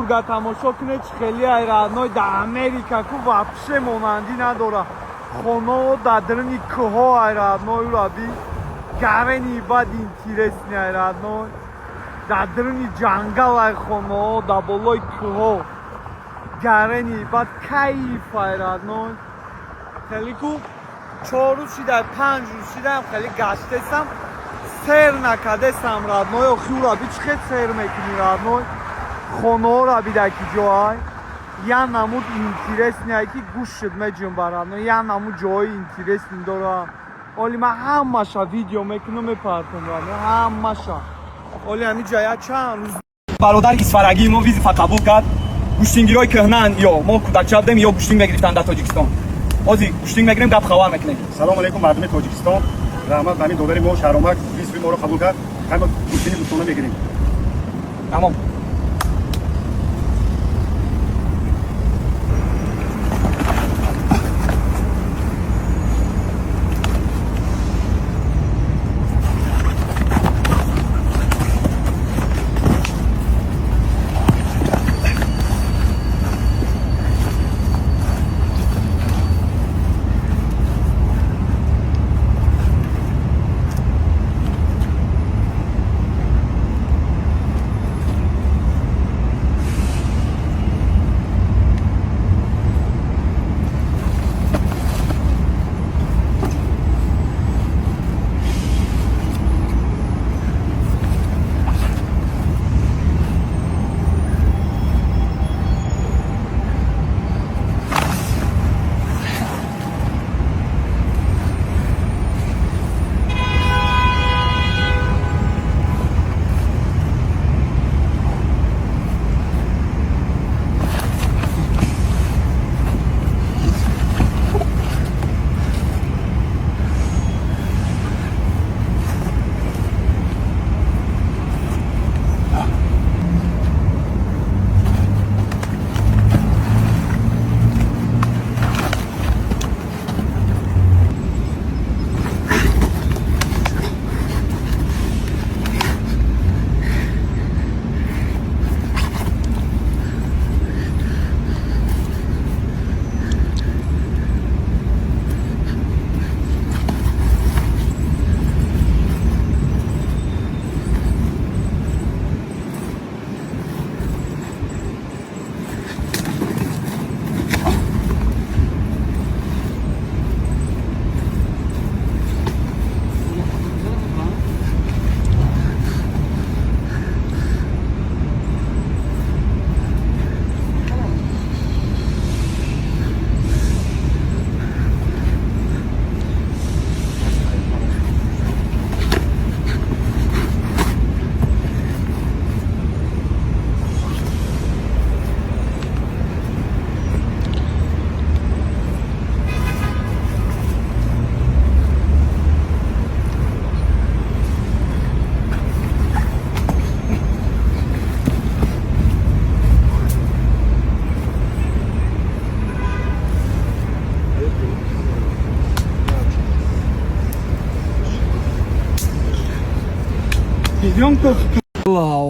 Питсбурга тамошо кунед, чӣ хеле ай, родной. Да Америка ку вообще монандӣ надора. Хонао дар даруни кӯҳо ай, родной. Ура би, гарени бад интересный ай, родной. Дар даруни ҷангал ай хонао, дар болои кӯҳо, гарени бад кайф ай, родной. Хеле ку 4 рӯз шидай, 5 рӯз шидаям, хеле гаштесам, сер накардесам, родной. Охи ура би, чӣ хел сер мекунӣ, родной? Хонаҳоро бида, ки ҷоай як намуд интересный ай, ки гӯшт меҷунба, родной. Як намуд ҷои интересный дора. Оли ман ҳамаша видео мекунам, мепартом, родной, ҳамаша. Оли ҳами ҷая чанд рӯз Бародари исфарагии мо вызов а қабул кард. Гӯштингирои кӯҳнаанд ё мо кӯдакча будем, ё гӯштинг мегирифтанд дар Тоҷикистон. Ҳозир гӯштинг мегирем, гап хабар мекунем. Салом алейкум, мардуми Тоҷикистон! Раҳмат ба ҳамин додари мо Шаҳромак, вызов и моро қабул кард. Ҳама гӯштини дӯстона мегирем. Тамом.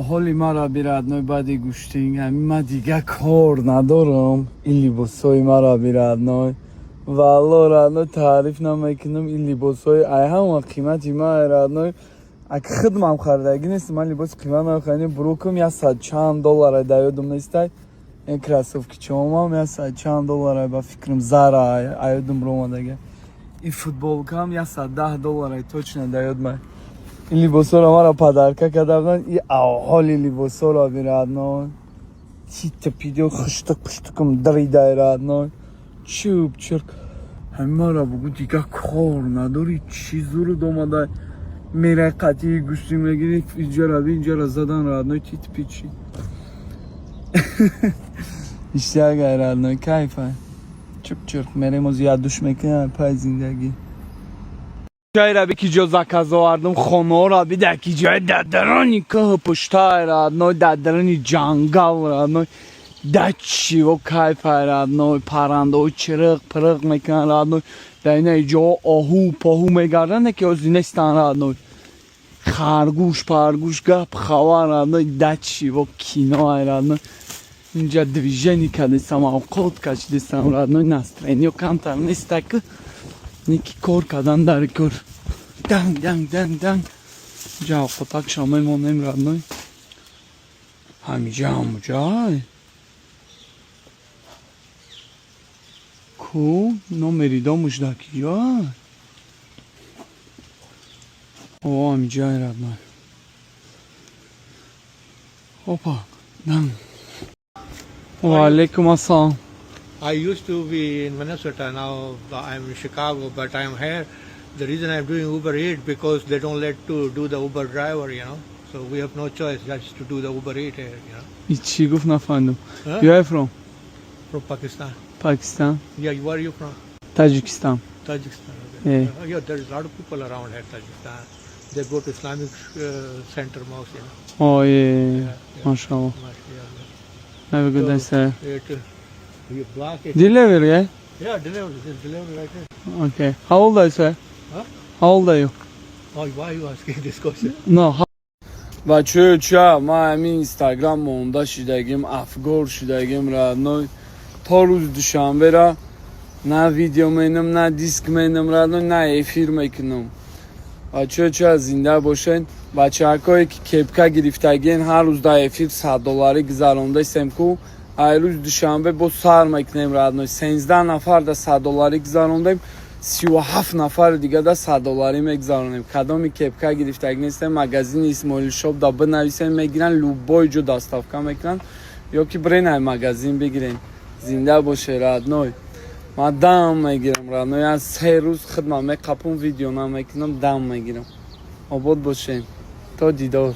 Ҳоли мара би, родной, баъди гӯштинг ҳамин ма дига кор надорам. Ин либосҳои мара би, родной, валло, родной, таъриф намекунам. Ин либосҳои ай ҳама қимати ма, родной, ак хидмам харидагӣ нест. Ман либоси қимат намехаридам. Брукум як сад чанд доллара, да ёдум нестай. Ин кроссовки чомам як сад чанд доллара, ба фикрам, Зара, аёдум ромадага. Ин футболкам 110 доллара, точно да ёдмай. Ин либосҳоро маро подарка карда буданд. И авҳоли либосҳоро би, родной, тита пидё хуштук пуштукум даридай, родной, чӯб чирк. Ҳамин маро бугу, дига кор надорӣ, чӣ зуруд омада мерай, қатъии гӯштӣ мегирӣ, инҷара би, инҷара задан, родной, тит пичи иштиягай, родной, кайфай, чуп чирк. Мерем, ози як душ мекунем, пай зиндагӣ. Ҷайра би, ки ҷо заказ овардум, хонаҳоро бида, ки ҷои дар дарони кӯҳу пуштай, родной, дар дарони ҷангал, родной, да чиво кайфай, родной. Паррандаҳо чириқ пириқ мекунанд, родной. Дар ина ҷо оҳу поҳу мегарданд, ки ҳозир нестанд, родной. Харгӯш паргӯш, гап хабар, родной, да чиво кино ай, родной. Инҷа движение кардесам, авқот кашидесам, родной, настроение камтар нестак, неки кор кардан дар кор. Данг, данг, данг, данг. Инҷа авқотакша мемонем, родной. Ҳамиҷа, ҳамуҷай. Ку номери домуш дар киҷоай? О, ҳамиҷай, родной. Опа, данг. Ва алейкум ассалом. I used to be in Minnesota. Now I'm in Chicago, but I'm here. The reason I'm doing Uber Eats because they don't let to do the Uber driver. So we have no choice just to do the Uber Eat here. И чӣ гуфт, нафаҳмидам. Huh? You are from? From Pakistan. Pakistan. Yeah, where are you from? Tajikistan. Tajikistan. Okay. Yeah. Yeah, there is a lot of people around here, Tajikistan. They go to Islamic Center mosque. Oh, yeah. Yeah. Mashallah. Yeah. Have a good day, sir. It, you block it. Delivery, yeah? Yeah, delivery. There's delivery right here. Okay. How old are you, sir? Huh? How old are you? Oh, why are you asking this question? No. Бачаё, ча ман ҳамин Инстаграм монда шидагим, афгор шидагим, родной. То рӯзи душанбера на видео менам, на диск менам, родной, на эфир мекунам. Бачаё, ча зинда бошен. Бачаҳакое ки кепка гирифтагиен, ҳар рӯз дар эфир 100 долларӣ гузарондасем ку. Ай рӯзи душанбе боз сар мекунем, родной. 13 нафар да 100 долларӣ гузарондем, 37 нафари дига да 100 долларӣ мегузаронем. Кадоми кепка гирифтагӣ нестем, магазини Исмоил Шоп да бинависем, мегиранд, любой ҷо доставка мекунанд, ё ки бирен ай магазин бигирен. Зинда боше, родной. Ман дам мегирам, родной, аз 3 рӯз хидмат меқапум, видео намекунам, дам мегирам. Обод бошем, то дидор.